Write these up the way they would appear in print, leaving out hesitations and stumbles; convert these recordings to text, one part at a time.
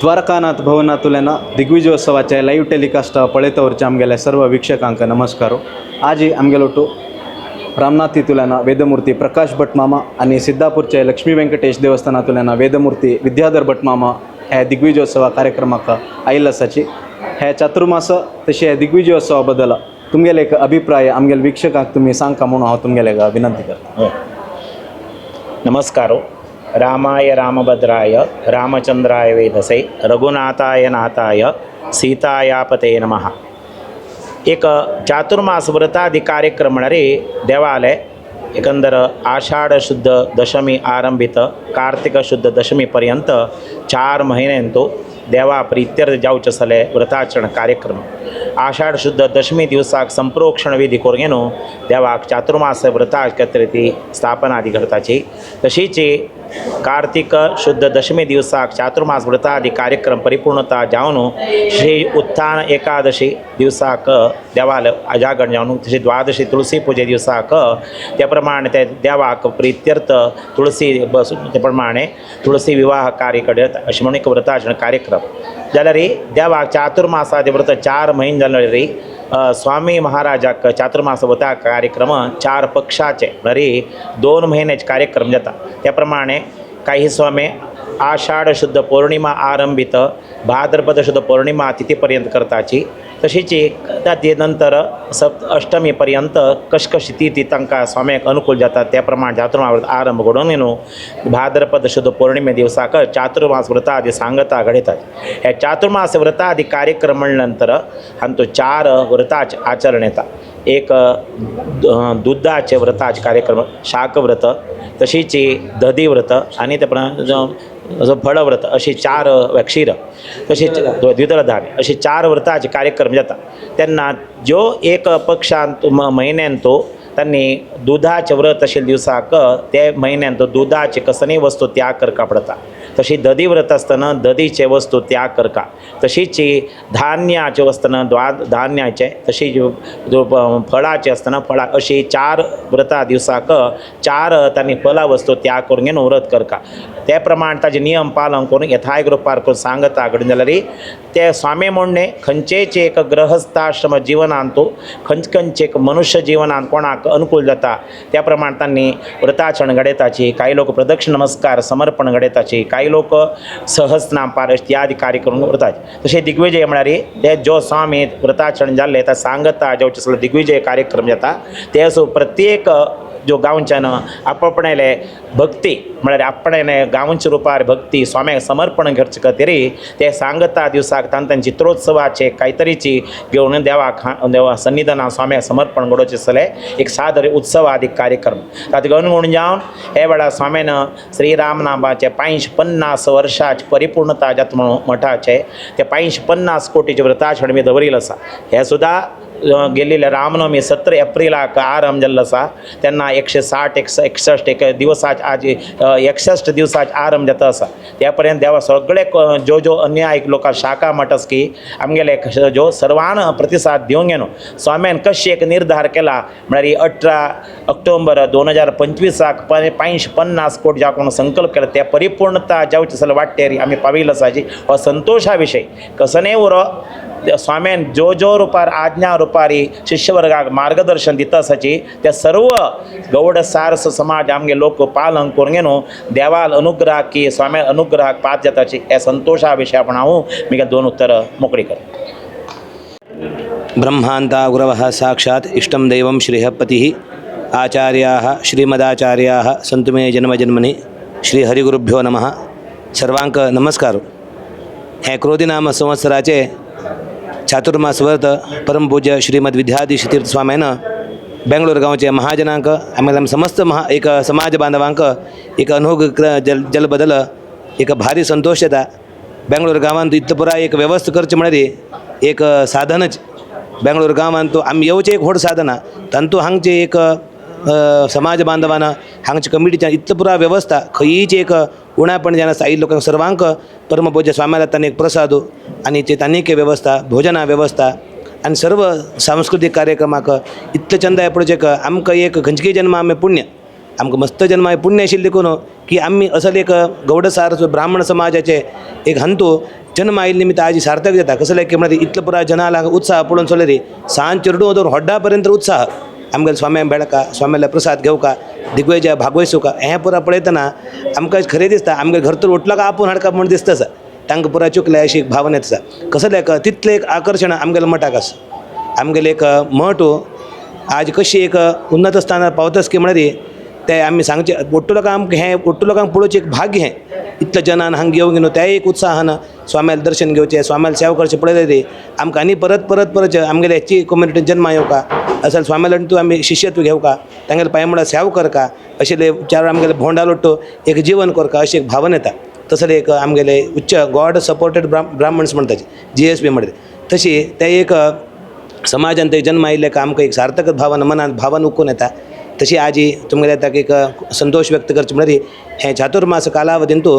Dwarakanath ಭವನಾತುಲೆನ ದಿಗ್ವಿಜಯೋತ್ಸವಾचे live telecast पळयतवरचे आमगेले सर्व वीक्षकांक नमस्कार. आजी आमगेलोटू रामनाथ तितुल्यान वेदमूर्ती प्रकाश भट मामा आनी सिद्धापूरचे लक्ष्मी वेंकटेश देवस्थानांतुल्यान वेदमूर्ती विद्याधर भट मामा ह्या दिग्विजयोत्सवा कार्यक्रमाक आयिल्लो आसाची. हे चातुर्मास तशें हे दिग्विजयोत्सवा बद्दल तुमगेले एक अभिप्राय आमगेले वीक्षकांक तुमी सांगका म्हणून हांव तुमगेले विनंती करता. नमस्कारो. रामाय रामभद्राय रामचंद्राय वेधसे रघुनाथाय नाथाय सीतायापते नमः. एक चातुर्मास व्रतादी कार्यक्रम म्हळ्यार देवालय एकंदर आषाढ शुद्ध दशमी आरंभित कार्तिक शुद्ध दशमी पर्यंत 4 म्हयन्यांतो देवा प्रित्यर्थ जावचे आसले व्रताचरण कार्यक्रम. आषाढ शुद्ध दशमी दिवसाक संप्रोक्षण विधी करून न्हू देवाक चातुर्मास व्रता ती स्थापना आदी करताची. तशीच कार्तिक शुद्ध दशमी दिवसाक चातुर्मास व्रतादी कार्यक्रम परिपूर्णता जावन श्री उत्थान एकादशी दिवसाक देवाल जागरण जावन तशी द्वादशी तुळसी पुजे दिवसाक त्या प्रमाणे ते देवाक प्रित्यर्थ तुळसी बस ते प्रमाणे तुळसी विवाह कार्य घडयता अशें म्हणून एक व्रताचरण कार्यक्रम जाल्यार देवाक चातुर्मासाचे व्रत 4 म्हयने जाल्यार स्वामी महाराजाक चातुर्मास व्रता कार्यक्रम 4 पक्षाचे म्हळ्यार 2 म्हयन्याचे कार्यक्रम जाता. त्या प्रमाणे काही स्वामी आषाढ शुद्ध पौर्णिमा आरंभित भाद्रपद शुद्ध पौर्णिमा तिथीपर्यंत करताची. तशीच ते नंतर सप्त अष्टमी पर्यंत कश कशी ती तांकां स्वाम्याक अनुकूल जाता त्या प्रमाणे चातुर्मास व्रत आरंभ घडोवन न्हू भाद्रपद शुद्ध पौर्णिमे दिवसाक चातुर्मास व्रतादी सांगता घडयतात. हे चातुर्मास व्रतादी कार्यक्रम म्हणल्या नंतर हांतू 4 व्रताचे आचरण येता. एक दुधाचे व्रताचे कार्यक्रम शाकव्रत, तशीच दधी व्रत आनी ते फळव्रत अशी 4 क्षीर तशीच द्विदल धान्य अशी 4 व्रताचे कार्यक्रम जाता. तेन्ना ज्यो एक पक्षांत म्हयन्यान तो त्यांनी दुधाचे व्रत आशिल्ल्या दिवसाक ते म्हयन्यान तो दुधाचे कसलीय वस्तू त्याग करका पडटा. तशी दधी व्रत आसतना दधीचे वस्तू त्याग करका, तशीच धान्याचे आसतना धान्याचे, तशी फळाचे आसतना फळां अशी 4 व्रता दिवसाक 4 तांणी फळां वस्तू त्याग करून घेवन व्रत करका. ते प्रमाण ताजे नियम पालन करून यथाय रुपार करून सांगता घडून जाल्यार ते स्वामी म्हणणे खंयचेच एक गृहस्थाश्रम जिवनांत खंयचे खंयचे एक मनुष्य जिवनांत कोणाक अनुकूल जाता त्या प्रमाण तांणी व्रताचरण घडयताची. काही लोक प्रदक्षिण नमस्कार समर्पण घडयताची, काही लोक सहस्रनाम पारश आदी कार्यक्रम व्रताचे. तशें दिग्विजय म्हळ्यार ते जो स्वामी व्रताचरण जाल्ले ते सांगता जेवचे सगळे दिग्विजय कार्यक्रम जाता ते सो प्रत्येक जो गांवच्यान आपणाले भक्ती म्हळ्यार आपणाले गांवच्या रुपार भक्ती स्वाम्याक समर्पण करचे खातीर ते सांगता दिवसाक तांचे चित्रोत्सवाचे कांयतरीची घेवन देवाक देवा सन्निधाना स्वाम्याक समर्पण घडोवचें आसलें एक सादर उत्सव आदी कार्यक्रम. तातूंत अनुगुण जावन हे वेळार स्वाम्यान श्रीरामनामाचे 550 वर्षाची परिपूर्णता जाता म्हणून मठाचे ते 550 कोटीचे व्रताचरण बी दवरिल्लें आसा. हें सुद्दां गेल्लेल्या रामनवमी 17 एप्रिलाक आरंभ जाल्लो आसा तेन्ना 160 161 एक दिवसाच आज 61 दिवसाच आरंभ जाता आसा. त्या पर्यंत देवा सगळे ज्यो ज्यो अन्याय लोकां शाखा मठ की आमगेले ज्यो सर्वान प्रतिसाद दिवंक न्हू स्वाम्यान कशी एक निर्धार केला म्हळ्यार 18 ऑक्टोबर 2025 550 कोटी ज्या कोण संकल्प केला त्या परिपूर्णता जावचे जाल्यार वाटतेरी आमी पाविल्लो आसाची. हो संतोशा विशय कसनेय उरो स्वाम्यान ज्यो ज्यो रुपार आज्ञा रुपारी शिष्यवर्गाक मार्गदर्शन दिता आसाची त्या सर्व गौड सारस समाज आमगे लोक पालन करून न्हू देवाल अनुग्रहाक की स्वाम्यान अनुग्रहाक पात जाताची हे संतोशा विशय आपण हांव मिगे 2 उत्तर मोकळी कर. ब्रह्मांता गुरवः साक्षात् इष्टं दैवं श्रीहपतिः आचार्याः श्रीमदाचार्याः सन्तु मे जन्मजन्मनि. श्री हरिगुरुभ्यो नमः. सर्वांक नमस्कार. हे क्रोधिनाम संवत्सराचे चातुर्मास व्रत परमपूज्य श्रीमद विद्याधीश तीर्थ स्वाम्यान बेंगलोर गांवचे महाजनांक आम्हाला समस्त महा एक समाज बांधवांक एक अनोघ जल जलबदल एक भारी संतोष येता. बेंगलोर गांवांत इतलो पुराय एक वेवस्था करचें म्हळ्यार एक साधनच. बेंगलोर गांवांत आमी येवचें एक व्हड साधन तांतू हांगचे एक समाज बांधवान हांगच्या कमिटीच्या इतलो पुराय वेवस्था खंयीच एक उणापण जायना. आयिल्ल्या लोकांक सर्वांक परमपूज्य स्वाम्याला तांणी एक प्रसाद आनी ते तांणी एक वेवस्था भोजना वेवस्था आनी सर्व सांस्कृतीक कार्यक्रमाक इतले चंद पळोवचें आमकां एक खंयचे जन्म आमी पुण्य आमकां मस्त जन्मा पुण्य आशिल्लें देखून की आमी असल एक गौड सारस्वत ब्राह्मण समाजाचे एक हंतू जन्म आयिल्ले निमित्त आज सार्थक जाता. कसले की म्हळ्यार इतलो पुराय जनाला उत्साह पळोवन चलरी सांज चेरडूं दवर होड्डा पर्यंत उत्साह आमगेले स्वाम्याक बेळका, स्वाम्याले प्रसाद घेवका, दिग्विजय भागवयसुका हें पुरा पळयतना आमकां खरें दिसता आमगे घर तर उठलो काय आपूण हाडका म्हूण दिसता आसा. तांकां पुराय चुकले अशी एक भावना येता. कसलें एक तितलें एक आकर्शण आमगेले मठाक आसा. आमगेले एक मठ आज कशी एक उन्नत स्थानार पावतस की म्हळ्यार ते आमी सांगचे ಒಟ್ಟು लोकांक हें ಒಟ್ಟು लोकांक पळोवचें एक भाग्य हें. इतल्या जनान हांगा येवन न्हू त्याय एक उत्साहान स्वाम्याले दर्शन घेवचें, स्वाम्याले सेवा करचें पळयलें ती आमकां आनी परत परत परत आमगेले हेची कम्युनिटीन जन्मा येवका असल स्वाम्याले तूं आमी शिष्यत्व घेवका, तांगेले पांय मुळार सेवा करका अशें चार आमगेले भोंवडाल ಒಟ್ಟು एक जीवन करका अशी एक भावना येता. तसले एक आमगेले उच्च गॉड सपोर्टेड ब्राह्मण्स म्हणटात GSB म्हणटात तशी ते एक समाजान ते जन्म आयिल्ले आमकां एक सार्थक भावना मनांत भावना उकून येता. तशी आजी तुमगेले ताका एक संतोश व्यक्त करचे म्हळ्यार हें चातुर्मास कालावधींतू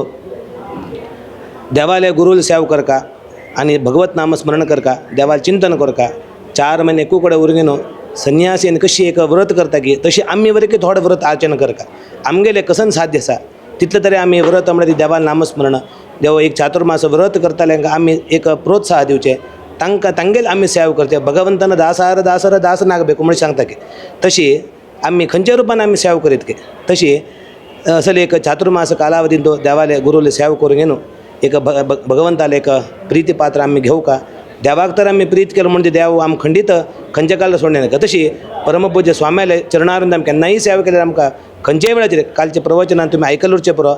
देवाले गुरूल सेवा करका आनी भगवत नाम स्मरण करका, देवाल चिंतन करका. 4 म्हयने एकू कडेन उरून न्हू संन्यासीन कशी एक व्रत करता की तशी आमी वरी थोडें व्रत आचरण करका. आमगेलें कसन साध्य आसा तितलें तरी आमी व्रत म्हळ्यार देवाल नामस्मरण देव एक चातुर्मास व्रत करताले आमी एक प्रोत्साह दिवचें, तांकां तांगेले आमी सेवा करचे. भगवंतान दासार दासर दास नागबेको म्हण सांगता की तशी आमी खंयच्या रुपान आमी सेवा करीत की तशी असले एक चातुर्मास कालावधीन तो देवाले गुरुले सेवा करून न्हू एक भगवंताले एक प्रिती पात्र आमी घेवका. देवाक तर आमी प्रीत केलो म्हणजे देव आम खंडीत खंयच्या काळार सोडणे नाका. तशी परमपूज्य स्वाम्याले चरणारून आमी केन्नाय सेवा केल्यार आमकां खंयच्याय वेळाचेर कालच्या प्रवचनान तुमी आयकल उरचें पुरो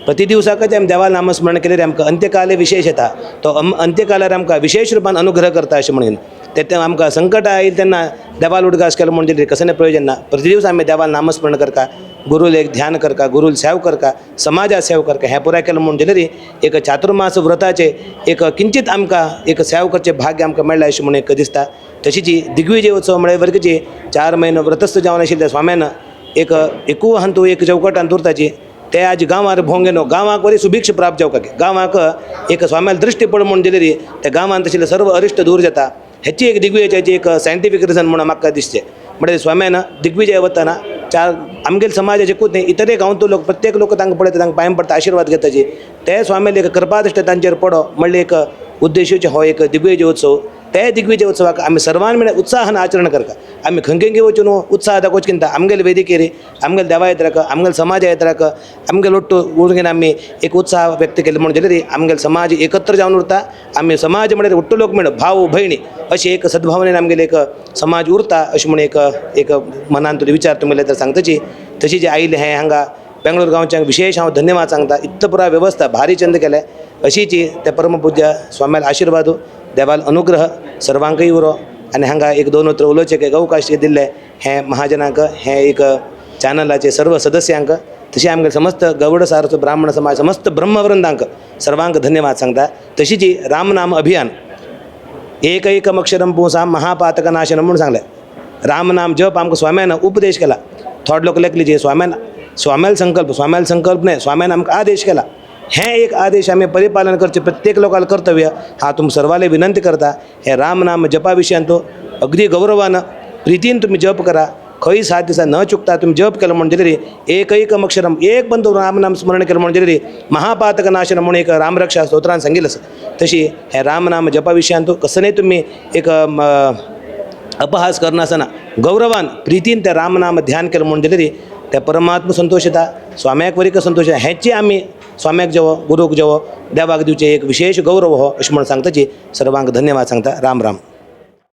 प्रति दिवसाकच आमी देवा नामस्मरण केल्यार आमकां अंत्यकाले विशेश येता तो अंत्यकालार आमकां विशेश रुपान अनुग्रह करता अशें म्हणून ते आमकां संकट आयिल्लें तेन्ना देवाल उडगास केलो म्हूण दिली कसलें प्रयोजन ना. प्रतिदिवस आमी देवाल नामस्मरण करता, गुरूल एक ध्यान करता, गुरूल सेवा करता, समाजा सेवा करता. हें पुराय केलें म्हूण दिलें एक चातुर्मास व्रताचें एक किंचित आमकां एक सेवा करचें भाग्य आमकां मेळ्ळें अशें म्हूण एक दिसता. तशीच ही दिग्विजय उत्सव म्हळ्यार वर्गची 4 म्हयनो व्रतस्थ जावन आशिल्ल्या स्वाम्यान एक एकू हांतू एक चौकटान दवरताची ते आज गांवार भोंवगे न्हू गांवाक बरी सुभिक्ष प्राप्त जावपाक गांवाक एक स्वाम्याल दृश्टी पड म्हूण दिली त्या गांवांत आशिल्ले सर्व अरिश्ट दूर जाता. हेची एक दिग्विजयाची एक सायंटिफीक रिजन म्हणून म्हाका दिसचें. म्हळ्यार स्वाम्यान दिग्विजय वतना 4 आमगेले समाजाचे न्ही इतरय गांवचो लोक प्रत्येक लोक तांकां पळयता तांकां पांय पडटा आशिर्वाद घेताची ते स्वाम्याले एक कृपादृश्ट तांचेर पडो म्हणल्यार एक उद्देशूचे हो एक दिग्विजय उत्सव. ते दिग्विजय उत्सवाक आमी सर्वान मेळून उत्साहान आचरण करता. आमी खंय खंय वचून उत्साह दाखोवचो किंता आमगेले वेदिकेर आमगेले देवा येत्राक आमगेले समाज येत्राक आमगेले ಒಟ್ಟು ಊರಿಗೆ आमी एक उत्साह व्यक्त केले म्हणून जाल्यार आमगेले समाज एकत्र जावन उरता. आमी समाज म्हळ्यार ಒಟ್ಟು लोक मेळ भाव भयणी अशी एक सद्भावनेन आमगेले एक समाज उरता अशें म्हूण एक एक मनांत विचार तुमगेले तर सांगताची. तशी जे आयिल्ले हें हांगा बेंगलोर गांवच्यांक विशेष हांव धन्यवाद सांगता. इतलो पुराय वेवस्था भारी चंद केले अशीची त्या परमपूज्य स्वाम्याल आशिर्वाद देवाल अनुग्रह सर्वांकय उरो. आनी हांगा एक 2 उतरां उलोवचें एक अवकाश दिल्लें हें महाजनांक हें एक चॅनलाचे सर्व सदस्यांक तशें आमगे समस्त गौड सारस्वत ब्राह्मण समाज समस्त ब्रह्मवृंदांक सर्वांक धन्यवाद सांगता. तशीच रामनाम अभियान एकैकमक्षरम पुंसां महापातकनाशनम म्हूण सांगलें. रामनाम जप आमकां स्वाम्यान उपदेश केला. थोडे लोक लेखले जे स्वाम्यान स्वाम्याल संकल्प स्वाम्याल संकल्प न्हय स्वाम्यान आमकां आदेश केला. हें एक आदेश आमी परिपालन करचें प्रत्येक लोकांक कर्तव्य हा तुम सर्वाले विनंती करता. हे रामनाम जपा विशयान तो अगदी गौरवान प्रितीन तुमी जप करा. खंय 7 दिसां न चुकता तुमी जप केलो म्हूण जाल्यार एकैकमक्षरम एक पण रामनाम स्मरण केलें म्हूण जाल्यार महापातकनाशन म्हूण एक रामरक्षा स्तोत्रान सांगिल्लें आसा. तशी हें रामनाम जपा विशयान तो कसलेय तुमी एक अपहास करनासतना गौरवान प्रितीन त्या रामनाम ध्यान केलें म्हूण जाल्यार त्या परमात्मा संतोश येता, स्वाम्याक वरी संतोश येता. हेची आमी स्वाम्याक जेवो गुरूक जेवो देवाक दिवचें एक विशेष गौरव हो अशें म्हूण सांगताची. सर्वांक धन्यवाद सांगता. राम राम.